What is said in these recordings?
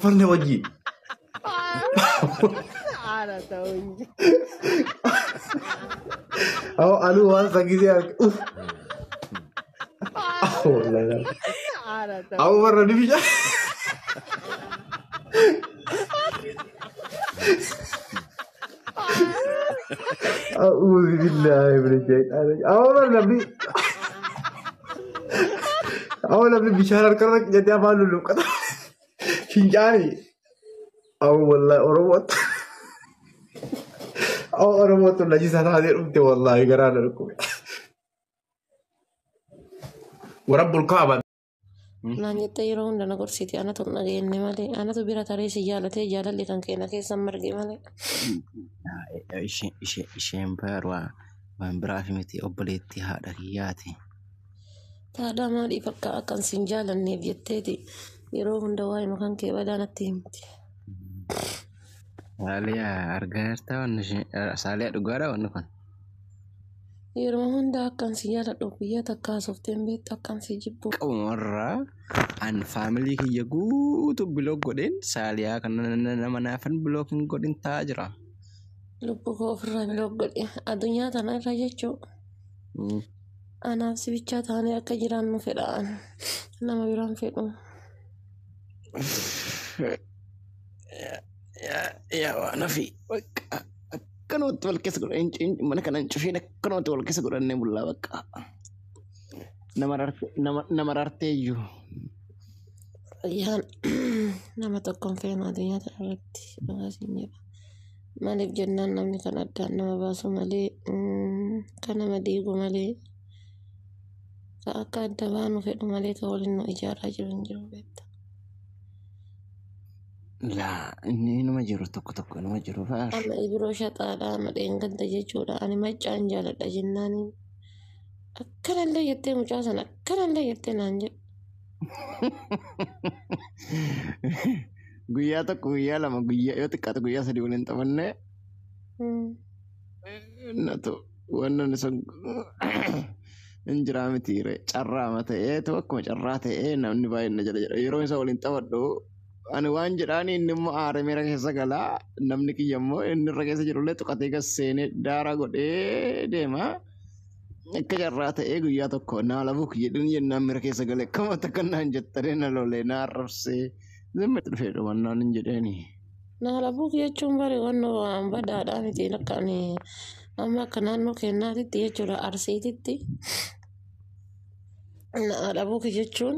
Farne wajjin. ኧረ ተው እንጂ። Awwa anuu waan san gisee arge uff. Wallahi. ኧረ ተው። Awwa warra ni bishaan. A'uudhu billaahi mina shayxaana. Awwa warra namni awwa namni bishaan harkarra qicatee afaan lulluuqqata. Fincaani. Awwa wallahi Oromootti. Awwa Oromootti najisa taatee dhufte wallahi garaa na dhukkube. Warabbul Kaaba. Naan jettee yeroo hunda na gorsiti, anatu hin dhageenye malee, anatu bira taree si jaalatee jaalalli kan keenya keessa marge malee. Isheen baarwaa waan biraaf miti, obboleettii haadha kiyyaati. Taadhaa maaliif akka akkan sin jaalanneef jetteeti yeroo hunda waa'ee kan kee badaa natti himti. Saaliyaa argaa jirtaa wanni isheen Saaliyaa dhugaadha wanni kun. Yeroo hunda akkan si jaaladhu guyyaa takka haasoftee hin beektu, akkan si jibbu. Qabumarraa an faamilii kiyya guutuu block godheen Saaliyaa kana nama naafan block hin godhin taa'aa jira. Lubbuu koo ofirraa block godhe addunyaa tana irra jechuu. Anaaf si bichaa taanee akka jiraannu fedha, nama biraan fedhu. Yaa waan ofii bakka akkanumatti wal keessa godhan, mana kana hin cufiin, akkanumatti wal keessa godhannee bullaa bakka. Nama rartee iyyuu. Yaan nama tokko hin feenu addunyaa tana irratti, dhugaa siin jedha. Maaliif jennaan namni kan addaan nama baasu malee, kan nama diigu malee, kan akka adda baanu fedhu malee kan waliin nu ijaaraa jiru hin jiru beekta. Laa, inni inuma jiru, tokko tokko inuma jiru fa'a. Amma ibiroo shaxaadha amma dheengadda jechuudha, ani maccaan jaaladha jennaaniin akkanallee jettee mucaa sana akkanallee jettee naan jedhe. Guyyaa tokko, guyyaa lama, guyyaa yoo xiqqaate guyyaa 3 waliin taphannee natu wannan sun hin jiraa miti carraama ta'ee akkuma carraa ta'ee namni baay'een na jala jedha. Yeroo isa waliin taphadhu ani waan jedhaani inni immoo aare miira keessa galaa, namni kiyya immoo inni irra keessa jirullee tuqatee gas seenee daara godhee deema. Akka carraa ta'ee guyyaa tokko naa labuuk jedhin jennaan miira keessa galee akkama takka naan jettanii na lolee na arrabsee zimmi dhufee dhumannaan hin jedheeni. Naa labuuk jechuun bari wanno waan badaadhaa miti, akka ani amma akka naannoo keenyaatitti jechuudha, Arsiititti. Naa labuuk jechuun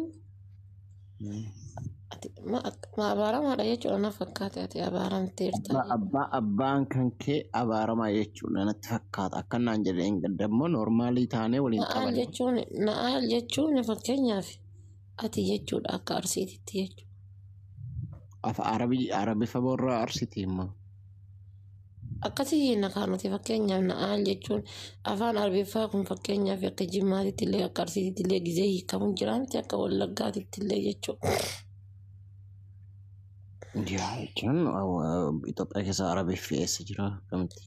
ati ma abaaramaadha jechuudha na fakkaate, ati abaaramteerta. Abbaan kan kee abaaramaa jechuudha natti fakkaata. Akka naan jedhee hin gadda immoo normaalii taanee waliin Na'aal taphanne. jechuun, na'aal jechuun fakkeenyaaf ati jechuudha akka Arsiititti jechuudha. Afa Arabii Arabifa borraa Arsiiti immoo. Akkasii jenna kaa nuti, fakkeenyaaf na'aal jechuun afaan Arabiffaa kun fakkeenyaaf akka Jimmaatitti illee akka Arsiititti illee gizee hiikamu jira miti, akka Wallaggaatitti illee jechuudha. Yaa jechuun Itoophiyaa keessa Arabiffi eessa jira, akkamitti?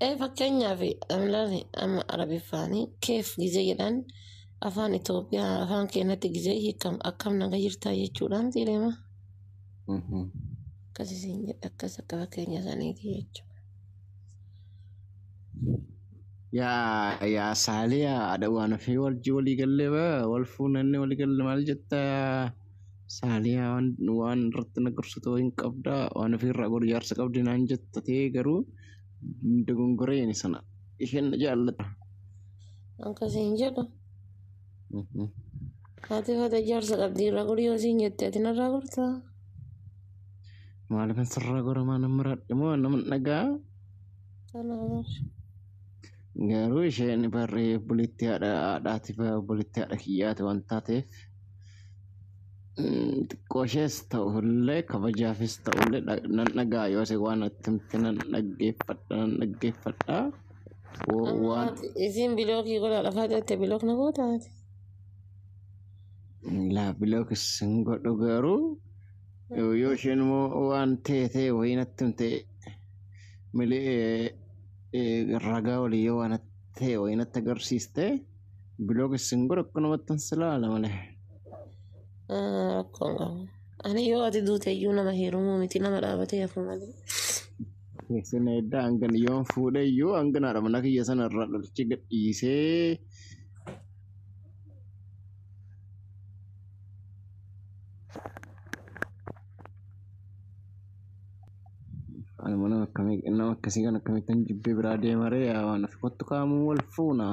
Ee, fakkeenyaaf amlaani amma Arabiffaanii keef gizee jedhan afaan Itoophiyaa afaan keenyatti gizee hiikamu akkam naga jirtaa jechuudha miti deema. Akkas isin jedha, akkas akka fakkeenya saniiti jechuudha. Yaa Saaliyaa adha waan ofii wajji walii gallee wal fuunannee walii galle maal jetta Saaliyaa, waan irratti na gorsitu hin qabdaa, waan ofii irraa godhu jaarsa qabdi naan jetta ta'ee garuu dogongoreen sana isheen na jaallata. Akkasiin jedhu. Ati fata jaarsa qabdi irraa godhi yoo siin jette ati narraa gortaa? Maaliifan sirraa gora, maa nama maradhe moo nama dhagaa? Kanaaf. Garuu isheen barree obboleettii haadha haadhaati, obboleettii haadha kiyyaati waan taateef xiqqoo ishees ta'ullee kabajaafis ta'ullee nan dhagaa, yoo ishee waan natti himte nan dhaggeeffadha, nan dhaggeeffadha. Waan Isiin block godhaa lafaa jette block na gootaati. Laa, block hin godhu, garuu yoo isheen immoo waan ta'e ta'e wayii natti himte malee ragaa walii yoo waan ta'e wayii natti agarsiiste block hin godhu, akkanumatti sin ilaala malee. Rakkoon qabu. Ani yoo ati duute iyyuu nama heerumuu miti nama dhaabatee hafu malee. Keessan edda hangan yoon fuudhe iyyuu hangan haadha mana kiyya sana irraa dhalchee gadhiisee ani mana akkamii nama akkasii kan akkamittan jibbee biraa deemaree yaa waan ofi kottu kaamuu wal fuuna.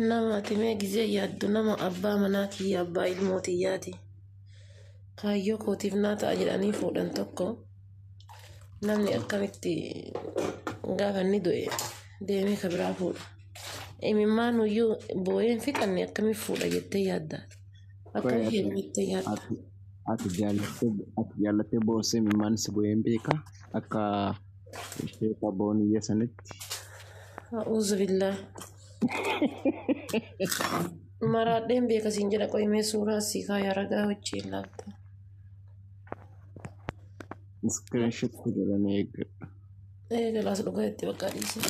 Nama ati mee gizee yaaddu nama abbaa manaa kiyya abbaa ilmoo tiyyaati. Kaayyoo kootiif naa ta'a jedhanii fuudhan tokko namni akkamitti gaafa inni du'e deemee ka biraa fuudha. Imimmaan iyyuu boo'een fixanne akkamitti fuudha jettee yaadda? Akkamitti heerumattee yaadda? Ati jaallattee boossee imimmaan si bu'een beeka akka ishee qaboon iyya sanitti. A'uuzu billaah. Maraadheen beeka siin jedha qo'imee suuraa sii kaayaa ragaa wajjin laalta. Iskiriinshot godhanii eeggadha. Eegalaas dhugaa itti bakka dhiise.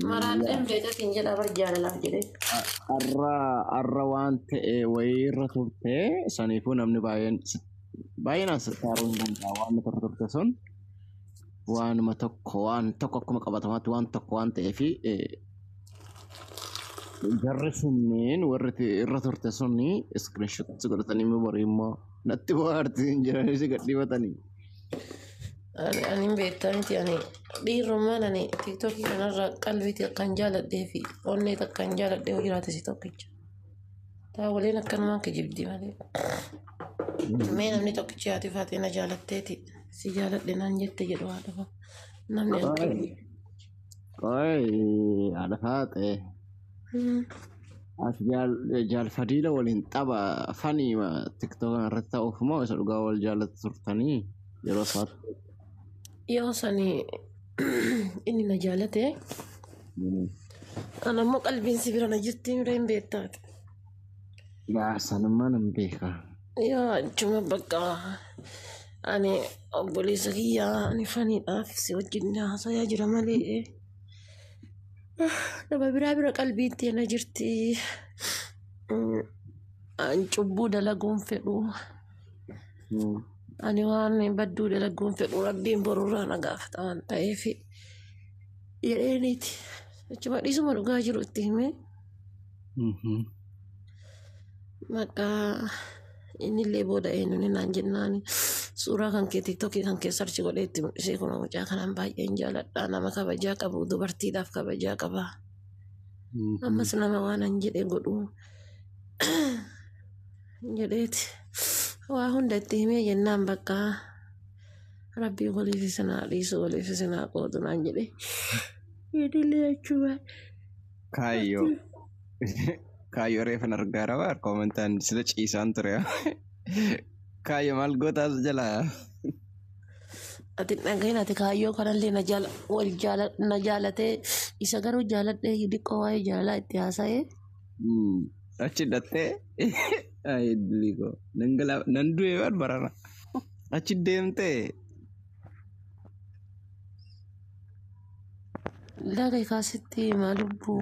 Maraadheen beeka siin jedha bar jaalalaaf jedhee. Arra waan ta'e wayii irra turte saniifuu namni baay'een baay'inaan taaruu hin danda'a waan nuti irra turte sun waanuma tokko waan tokko akkuma qabatamaatti waan tokko waan ta'eefi jarri sunneen warri irra turte sunni iskiriinshot godhatanii borii immoo natti bohaartii hin jiranii si gadhiifatanii. Ani hin beektaa miti ani dhiirummaan ani tiktokii kanarra qalbii akkan jaaladhee fi onnee akkan jaaladhee yoo jiraate si tokkicha. Taawwaleen akkanumaan kijibdi malee. Mee namni tokkichi haati faatee na jaalatteeti si jaaladhe naan jette jedhu haa dhufa. Namni akkamii. Qoy haadha faatee. Ati jaalfadiila waliin tapha fanii tiktok irratti ta'uuf moo isa dhugaa wal jaallatu turtanii yeroo isaatti? Yoo sani inni na jaalate ana immoo qalbiin si bira na jirti mira hin beektaati. Yaa sanummaa nan beeka. Yaa achuma bakka ani obboleessa kiyyaa ani faniidhaaf si wajjin haasayaa jira malee nama biraa bira qalbiin tee na jirti. Ani cubbuu dalaguun fedhu. Ani waan badduu dalaguun fedhu rabbiin borurraa na gaafata waan ta'eef jedheeniiti. Achuma dhiisuma dhugaa jiru itti himee maqaa innillee booda eenyuun naan jennaan suuraa kan kee tiktokii kan kee sarchi godhee itti mul'isee kun mucaa kanaan baay'een jaaladha nama kabajaa qabu dubartiidhaaf kabajaa qaba. Ammas nama waan an jedhe godhu jedheeti waa hunda itti himee jennaan bakka rabbii waliif isin haa dhiisu waliif isin haa qoodu naan jedhe. Innillee achuma. Kaayyoo. Kaayyoo reefan argaa raba koomentaan sila ciisaan ture. Kaayyoo maal gootaas jalaa? Ati dhagahin ati kaayyoo kanallee na jaala wal jaala na jaalatee isa garuu jaaladhee xiqqoo waa'ee jaalalaa itti haasa'ee. Achi hidhattee ayi diliko nan gala nan du'e bar barana achi deemtee. Laga kaasitti himaa lubbuu.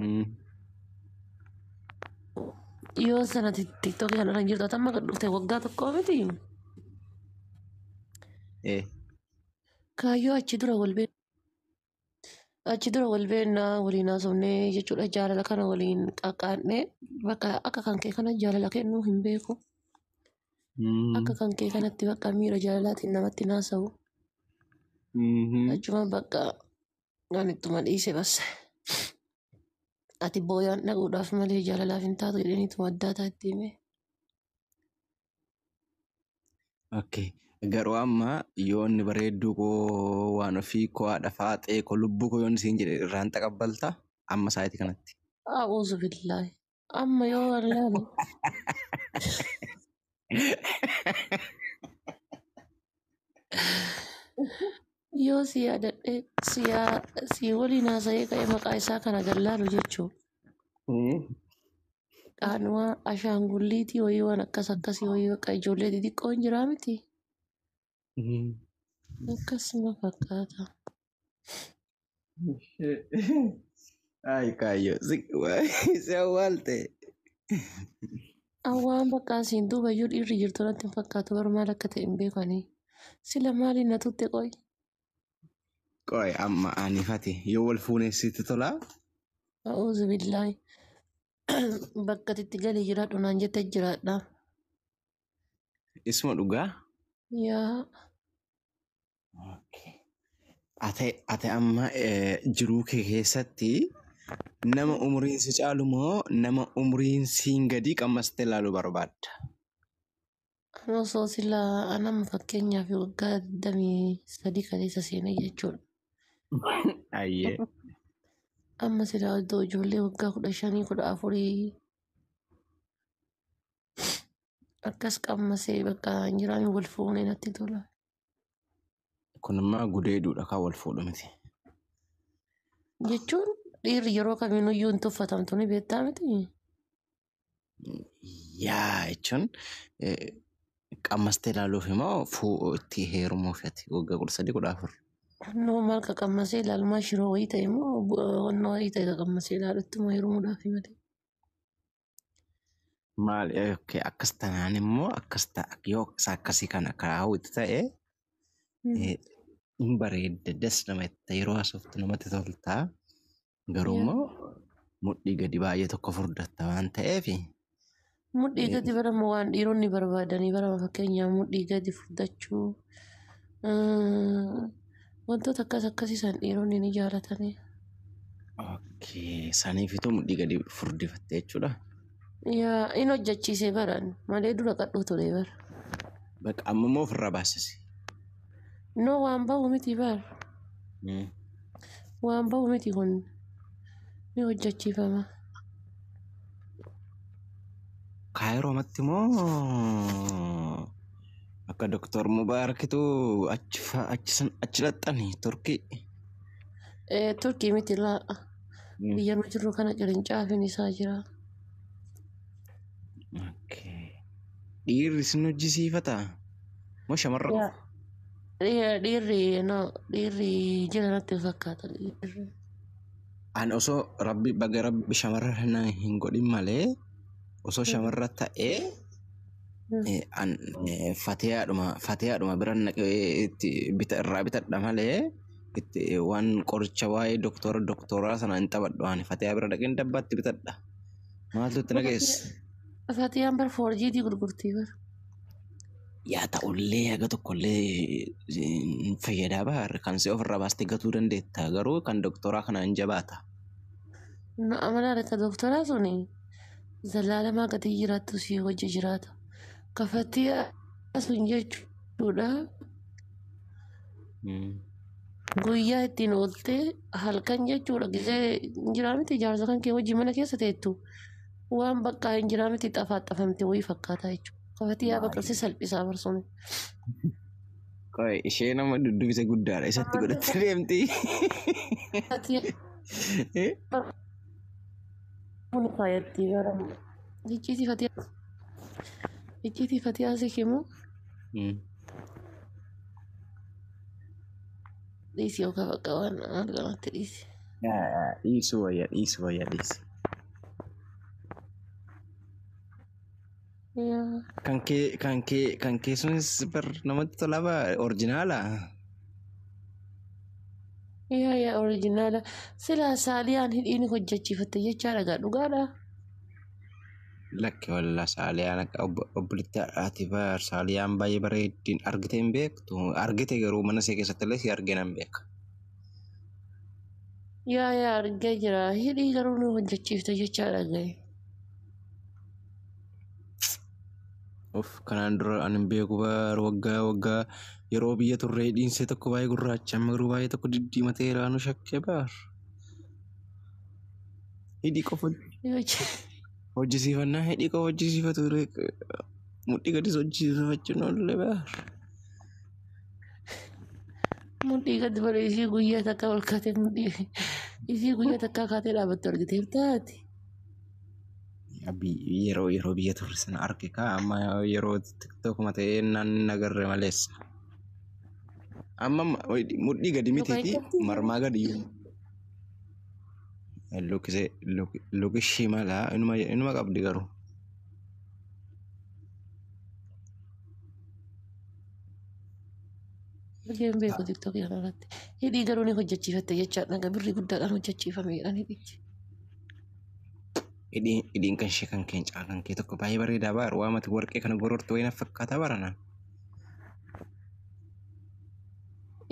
Yoo sana tiktokii kanarra hin jirtu ati amma gad dhufte waggaa tokko miti. Kaayyoo achi dura wal beekna. Achi dura wal beeknaa waliin haasofnee jechuudha jaalala kana waliin qaqqaannee bakka akka kan kee kana jaalala kennuu hin beeku. Akka kan kee kanatti bakka miira jaalalaatiin namatti haasa'u. Achuma bakka ani ittuma dhiise bas. Ati booyaan dhaquudhaaf malee jaalalaaf hin taatu jedhaniituma addaataa itti hime. Okay. Garuu amma yoo inni bareedduu koo waan ofii koo haadha faaxee koo lubbuu koo yoon isiin jedhe irraan taqabbalta amma sa'aatii kanatti. A'uuzu billaahi. Amma yoo wallaalu. Yoo si yaadadhe si yaa si waliin haasa'ee ka'ee maqaa isaa kana gallaalu jechuudha. Qaanuma ashaangulliitii wayii waan akkas akkasii wayii bakka ijoollee xixiqqoo hin jiraa miti. Akkasuma fakkaata. Ay kaayyoo si awwaalte. Awwaan bakka asiin duuba iyyuu dhiirri jirtu natti hin fakkaatu garuu maal akka ta'e hin beekani. Sila maaliin na tutte qoy? Qoy amma ani fati yoo wal fuunee sitti tolaa? A'uuzu billaahi. Bakka itti galii jiraadhu naan jette jiraadha. Isuma dhugaa? Yaa. Okay. Ate amma jiruu kee keessatti nama umriin si caalu moo nama umriin siin gadii qammastee ilaaluu barbaadda? Ani osoo sila anama fakkeenyaaf waggaa 23 kaleessa seenee jechuudha. Ayyee. Amma sila iddoo ijoollee waggaa 15 14 akkas qammasee bakka hin jiraame wal fuunee natti tola. Kun immoo gudeeduudha kan wal fuudhu miti. Jechuun dhiirri yeroo kamiinuyyuu hin tuffatamtu ni beektaa miti. Yaa jechuun qammastee ilaaluuf immoo itti heerumuuf ati waggaa 13 14. Noo maal qaqammasee ilaalumaa shiroo wayii ta'e immoo wannoo wayii ta'e qaqammasee ilaalutti immoo heerumuudhaaf malee. Maal akkas tanaan immoo akkas ta'a yoo akkasii kana karaa hawwitu ta'e hin bareedda das nama itti yeroo haasoftu namatti toltaa garuu immoo mudhii gadi baay'ee tokko furdatta waan ta'eef. Mudhii gadi barama waan dhiironni barbaadanii barama fakkeenyaaf mudhii gadi furdachuu wantoota akkas akkasii san dhiironni ni jaalatanii. Okay, saniifituu mudhii gadi furdifatte jechuudha. Yaa in hojjechiisee baran malee dura qadhuu ture bara. Baqa amma immoo ofirraa baasisi. No waan bahu miti bar. Waan bahu miti kun ni hojjechiifama. Kaayiroo moo akka Doktor Mubaarakitu achi achi dhaxxanii Turkii. Turkii miti laa. Biyya nu jirru kana qirincaafiin isaa jira. Dhiirri isin hojjisiifataa? Moo shamarra qofa? Dhiirri no dhiirri jira natti fakkaata dhiirri. Ani osoo rabbi baga rabbi shamarra na hin godhin malee osoo shamarra ta'ee fatiyaadhuma bira naqee itti bita irraa bitadha malee itti waan qoricha waa'ee doktora doktoraa sana hin taphadhu ani fatiyaa bira dhaqeen dabbaatti bitadha. Maaltu itti na geesse? Fatiyaan bar foorjiitii gurgurtii bar. Yaa ta'ullee haga tokkollee hin fayyadaa baar kan si ofirraa baastee gatuu dandeetta garuu kan doktoraa kana hin jabaata. No amalaa akka doktoraa suni zalaalamaa gatii jiraattu si hojii jiraata. Ka fatiyaa sun jechuudha guyyaa ittiin ooltee halkan jechuudha gisee hin jiraa miti jaarsa kan kee hojii mana keessa teettu waan bakka hin jiraa miti xafaa xafamte wayii fakkaata jechuudha. Ka fatiyaa bakka si salphisaa barsuun. Qoy ishee nama dubbise guddaadha isatti godhattee deemti. Fatiyaa kun faayatti baramu. Icciitii fatiyaa si himu dhiisi yookaan bakka waan argamatti dhiisi. Dhiisuu wayya dhiisuu wayya dhiisi. Yaa. Kan kee sunis bar namatti tola baa orjinaala. Yaa yaa oriijinaala. Silaa saaliyaan hidhiin hojjechiifatte jechaadha gaa dhugaadha. Lakki walla saaliyaan akka obboleettii haadhaati bar saaliyaan baay'ee bareeddiin argite hin beektu argite garuu mana ishee keessatti illee si argee nan beeka. Yaa yaa argee jira. Hidhii garuu nu hojjechiifte jechaadha gahe. Of kanaan dura ani hin beeku bar waggaa waggaa yeroo biyya turre hidhiin ishee tokko baay'ee gurraacha amma garuu baay'ee tokko diddiimatee raanu shakkee bar. Hidhii qofa hojjisiifannaa hidhii qofa hojjisiifatu mudhii gadis hojjisiifachuun oollee bar. Mudhii gadi bara ishii guyyaa takka ol kaatee mudhii ishii guyyaa takka kaatee dhaabbattu argiteef taati. Yeroo yeroo biyya turre sana arge kaa amma yeroo tiktookuma ta'ee naan agarre maleessa. Amma mudhii gadi mitiiti marmaa gadi lukkisee lukkishii mala inuma qabdi garuu. Argee hin beeku TikTokii kanarratti. Hidhii garuu ni hojjechiifatte jechaadha. Birrii guddaadhaan hojjechiifameedhaan hidhichi. Hidhiin kan ishee kan keencaa kan kee tokko baay'ee bareedaa baar waa mati warqee kana gorortu wayina fakkaataa baranaan.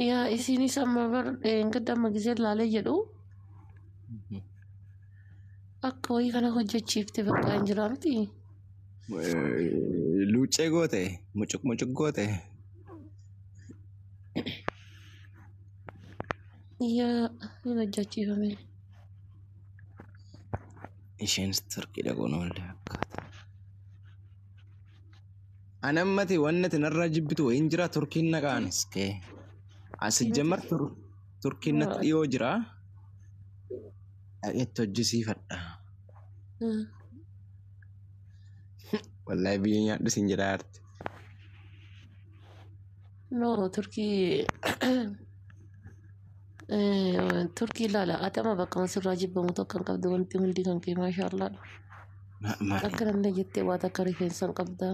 Yaa isiinis amma bar gadda amma gisee laalee jedhu akka wayii kana hojjechiifte bakka hin jiraa miti. Luuccee goote mucuq mucuq goote. Yaa hin hojjechiifame. Isheenis turkii dhaquun oolle fakkaata. Anammati wanni ati narraa jibbitu wayiin jira turkiin naqaanis kee. Asi jammar turkiin natti dhiyoo jira. Dhaqeetti hojjisiifadha. Wallahi biyya nyaadhu sin jedhaa jirti. No, turkii turkii ilaala. Ati amma bakka sirraa jibbamu tokko hin qabdu wanti hundi kan kee maashaallah. Maali? Akka namni jettee waa takka rifeensa hin qabda.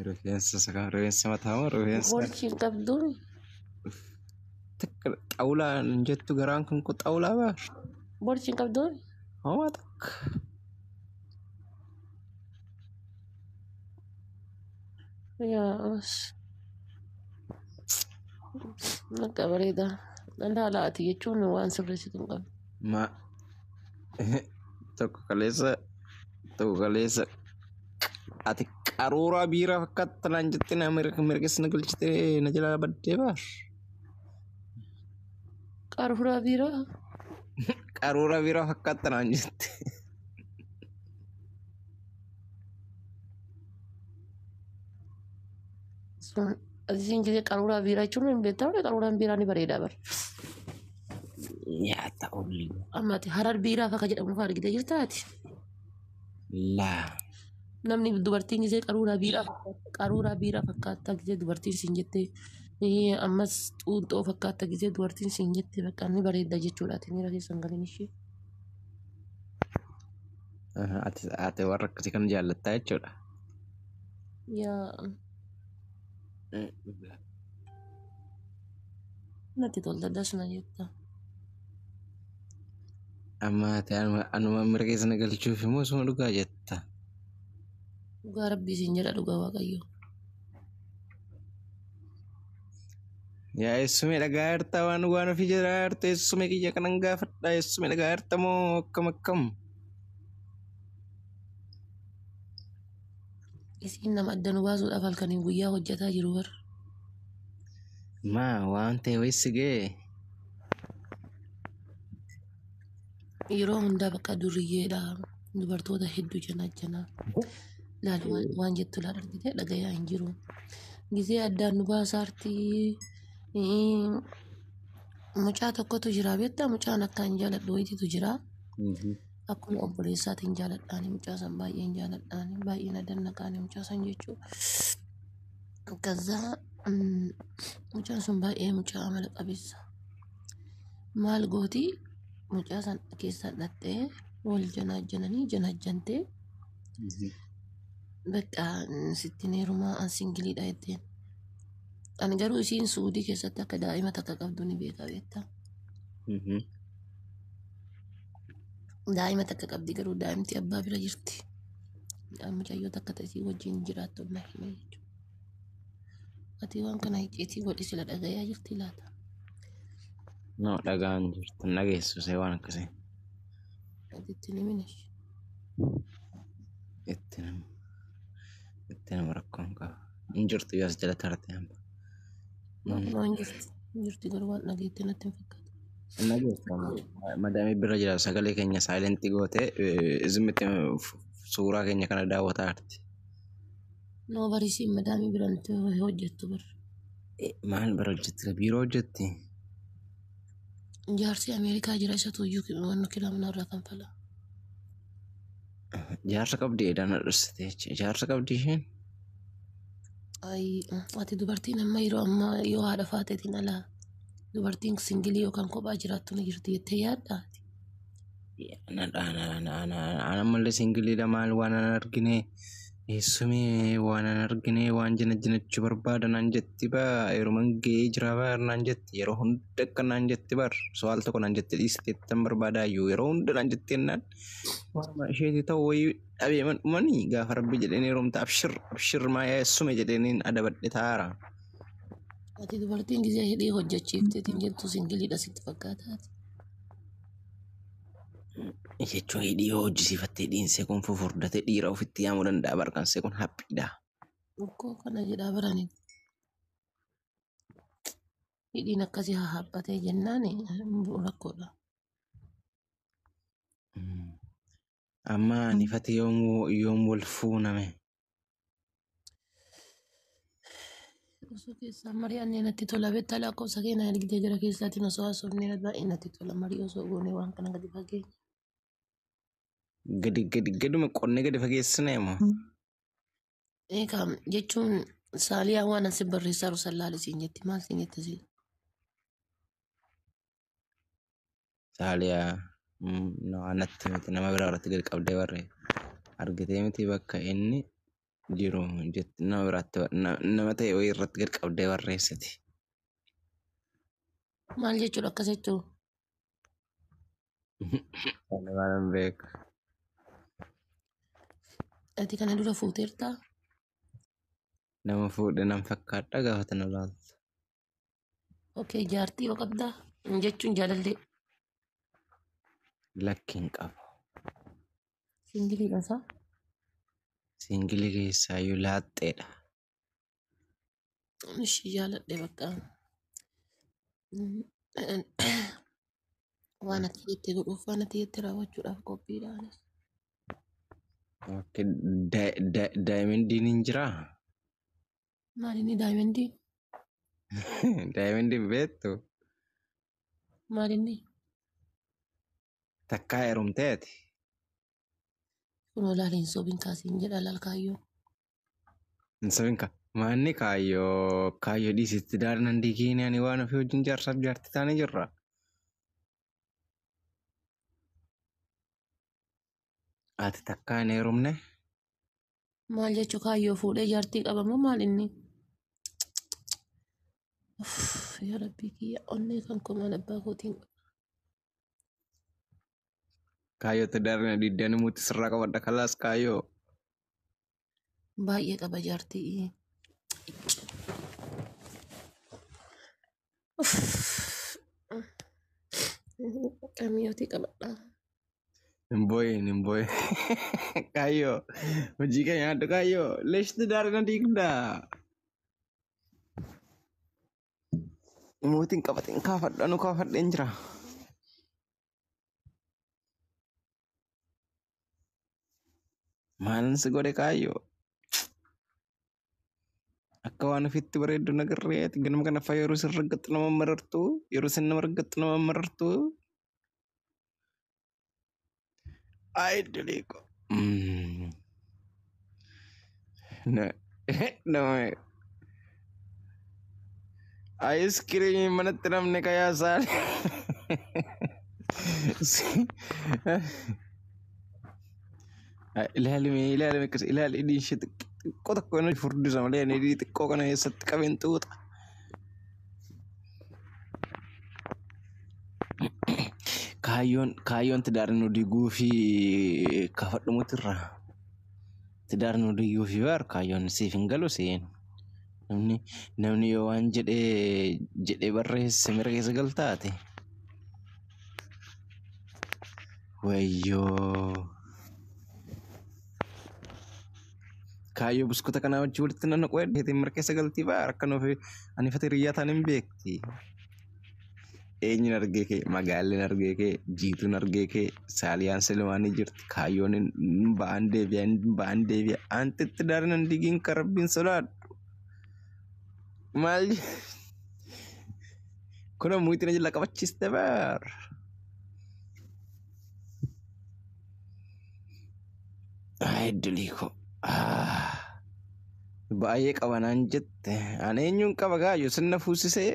Rifeensa isa kam? Rifeensa mataa moo rifeensa? Borchi hin qabdu. Takka xawulaa hin jettu garaan kun kun xawulaa baar. Borchi hin qabdu. Homaa takka. Yaa akka bareeda. Ilaala ati jechuun waan sirreessitu hin qabdu. Ma tokko kaleessa tokko kaleessa ati qaruuraa biiraa fakkaata naan jettee na mirgis na galchitee na jalaa baddee baar. Qaruuraa biiraa. Qaruuraa biiraa fakkaata naan jette. Asiin gisee qaruuraa biiraa jechuun hin beektamu qaruuraan biiraa ni bareeda bara. Yaa ta'ullee. Amma ati harar biiraa fakka jedhamu fa'aa argitee jirtaa ati? Laa. Namni dubartiin gisee qaruuraa biiraa fakkaata gisee dubartiin siin jettee ammas xuuxoo fakkaata gisee dubartiin siin jettee bakka ni bareeda jechuudha ati miira keessa hin galin ishee. Ati warra akkasii kana jaallattaa jechuudha. Yaa natti tolta dasna jetta. Amma ati anuma mira keessa na galchuuf immoo suma dhugaa jetta. Dhugaa rabbii siin jedha dhugaa waaqayyo. Yaa eessumee dhagaa jirta waan waan ofii jedhaa jirtu eessumee kiyya kanan gaafadha eessumee dhagaa jirta moo akkam akkam. Isiin nama adda nu baasuudhaaf halkaniin guyyaa hojjetaa jiru bara. Maa waan ta'e wayii si ga'e. Yeroo hundaa bakka duriyyeedha. Dubartoota hedduu janaa janaa. Laal waan jettu laal argitee dhagayaa hin jiru. Gisee addaan nu baasaarti. Mucaa tokkotu jira beektaa mucaan akkaan jaaladhu wayitiitu jira. Akkuma obboleessaatiin jaaladhaani mucaa san baay'een jaaladhaani baay'een adannaqaani mucaa san jechuudha. Kazaa mucaan sun baay'ee mucaa amala qabeessa. Maal gooti mucaa san keessa dhattee wal janaajjananii janaajjantee bakka sitti heerumaa an singiliidha jetteen. Ani garuu isiin Suudii keessatti akka daa'ima takka qabdu ni beeka beektaa. Daa'ima takka qabdi garuu daa'imti abbaa bira jirti. Mucayyoo takka ta'isii wajjin jiraattu na hime jechuudha. Ati waan kana icciitii godhi sila dhagayaa jirti laata? No dhagaan jirtu dhageessu see waan akkasii. Ati itti himin ishee. Itti nama rakkoon qaba. Hin jirtu yoo as jala tarte amma. No hin jirti. Hin jirti garuu waan dhageette natti hin fakkaatu. Dhageessu amma. Madaamii bira jira sagalee keenya saayilentii gootee izimitti suuraa keenya kana daawwataa jirti. No barisiin madaamii biratti hojjettu bara. Maal bira hojjetti? Biiroo hojjetti? Jaarsi Ameerikaa jira isatu iyyuu wannu kilaamna irraa kanfala. Jaarsa qabdi edaan dhusite jechuudha. Jaarsa qabdi isheen? Ati dubartiin amma yeroo ammaa yoo haadha faateetiin alaa dubartiin singilii yookaan kophaa jiraattu ni jirti jettee yaaddaa ati? Ana ammallee singiliidha maal waan an argine Eessumee waan an argine waan jina jinachuu barbaada naan jetti baa yeruman ga'ee jira bar naan jetti yeroo hunda akka naan jetti bar so'aal tokko naan jetti dhiisteettan barbaadaayyuu yeroo hunda naan jetti jennaan waanuma isheetii ta'u wayii dhabee man dhumanii gaafa rabbi jedheen heerumta abshir abshir maa eessume jedheenin adabadhe taara. Ati dubartiin gisee hidhii hojjechiifteetiin jettu singiliidha sitti fakkaataati. Jechuun hidhii yoo hojjisiifattee dhiinsee kun fufurdatee dhiira ofitti yaamuu danda'a barqansee kun haphiidha. Okkoo kana jedhaa barani. Hidhiin akkasii hahaphatee jennaan rakkoodha. Amma anifate yoom wal fuuname? Osoo keessaa mari'annee natti tola beektaa lakkoofsa keenya ergitee jara keessaatiin osoo haasofnee baay'ee natti tola marii osoo goonee waan kana gadi fageenya. Gadi gadi gaduma qonnee gadi fageessinee moo? Eegaa jechuun saaliyaa waan asi barreessaa jiru sallaale siin jetti maal siin jette siin? Saaliyaa natti miti nama biraa irratti gadi qabdee barree argitee miti bakka inni jiru jetti nama biraatti nama ta'e wayii irratti gadi qabdee barreessiti. Maal jechuudha akkas jechuun? Ani waan hin beeku. Ati kana dura fuuteertaa? Nama fuudhe nan fakkaadha gaafa tana laaltu. Okee jaartii yoo qabdaa jechuun jaalallee. Lakki hin qabu. Singiliidha isaa? Singilii keessaayyuu laaxxeedha. Ishii jaaladhe bakka. Waan ati jette godhuuf waan ati jette raawwachuudhaaf qophiidha anis. Daayimendiin hin jiraa? Maal inni daayimendii? Daayimendiin beektu? Maal inni? Takkaa heerumteeti. Kun olaal hin sobin kaasiin jedha laal kaayyoo. Hin sobin ka. Maanni kaayyoo kaayyoo dhiisitti daarnan digiin ani waan ofii wajjin jaarsaaf jaartii taanee jirra. Ati takkaa hin heerumne? Maal jechuu kaayyoo fuudhee jaartii qaba moo maal inni? Yaa Rabbii kiyya onnee kan koo maal abbaa kootiin qaba. Kaayyootti daarna diddaan mutti sirraa qabadha kalaas kaayyoo. Baay'ee qaba jaartii. Qamiyyootii qabadha. Hin boo'in hin boo'in. Kaayyoo hojii kee nyaadhu kaayyoo leeshti daarna diigdaa. Mootiin qabateen kaafadhu anu kaafadheen jira. Maalin si godhe kaayyoo? Akka waan ofitti bareeddu nagarreeti ganama kana faa yeroo isin raggattu nama marartu yeroo isin nama raggattu nama marartu. Ay diliiko. Nama Aayiskiriimii manatti namni kayaasaa. Ilaalime ilaalime akkas ilaali hidhiin ishee xiqqoo tokko inni furdisa malee inni hidhii xiqqoo kana eessatti qabeen xuuxa. Kaayyoon kaayyoon tidaarri nu diguu fi kafadhumutti irra. Tidaarri nu diguu fi bar kaayyoon siif hin galu seen. Namni namni yoo waan jedhee jedhee barreesse mira keessa galtaate. Wayyoo. Kaayyoo buskuta kanaa wajjin walitti nan naquu heddeetiin mira keessa galtii baar akka nuuf ani fate hiriyyaa ta'an hin beekti. Eenyuun argee kee magaalleen argee kee jiituun argee kee saaliyaan silmaanii jirti kaayyoon hin ba'an deebi'a hin ba'an deebi'a antitti daarin hin digiin kan rabbiin sodaadhu. Maal kun ammoo itti na jala qabachiiste baar. Ay diliiko. Baay'ee qaba naan jette. Ani eenyuun qaba gaayyoo sinna fuusisee.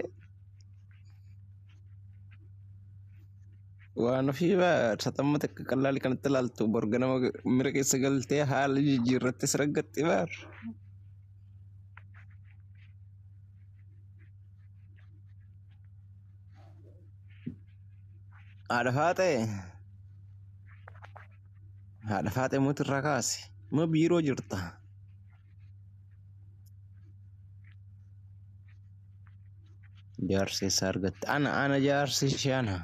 Waan ofii saxamma takka qallaalii kanatti ilaaltu borga nama mira keessa galtee haala jijjiirratte si raggatti baar. Haadha Faaxee. Haadha Faaxee mootii irraa kaase. Moo biiroo jirta? Jaarsi eessa argatte? Ana jaarsi ishee ana.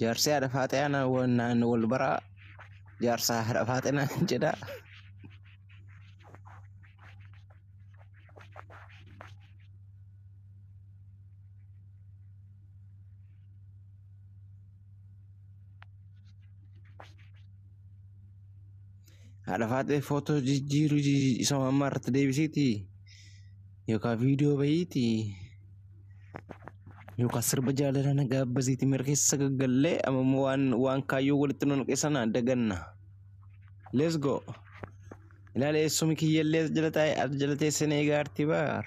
Jaarsi haadha Faaxee ana naan wal baraa. Jaarsa haadha Faaxee naan jedha. Haadha Faaxee footoo jijjiiruu isa ammaa irratti deebisiiti. Yookaan viidiyoo bahiiti. Yookaan sirba jaalala na gaabbasiiti mira keessa gaggallee amma immoo waan kaayyoo walitti nu naqe sana daganna. Let's go. Ilaali eessumi kiyyallee as jala taa'e as jala teessee na eegaarti baar.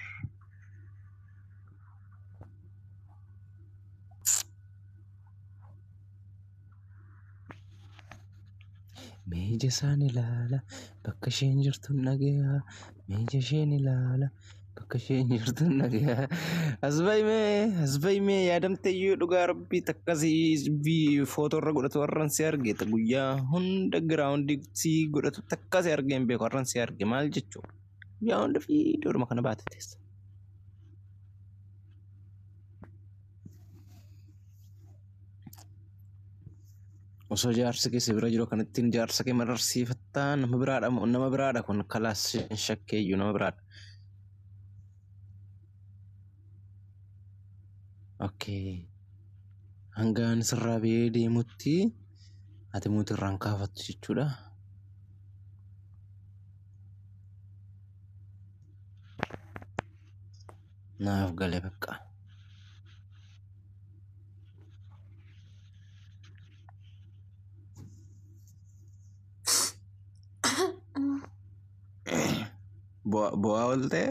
Meeja isaan ilaala bakka isheen jirtu dhagayaa. Meeja isheen ilaala bakka isheen jirtu dhagayaa. As bahi as bahi mee yaadamte iyyuu dhugaa rabbii takkasii footoo irra godhatu warran si arge guyyaa hunda giraawundii si godhatu takkasii argee hin beeku warran si arge maal jechuu guyyaa hunda fiidoodhuma kana baate teessa. Osoo jaarsi kee si bira jiru akkanattiin jaarsa kee mararsiifattaa nama biraadha nama biraadha kun kalaas shakkeeyyuu nama biraadha. Okay. Hanga ani sirraa ba'ee deemutti ati mootii irraan kaafattu jechuudha. Naaf gale bakka. Bu'aa ooltee?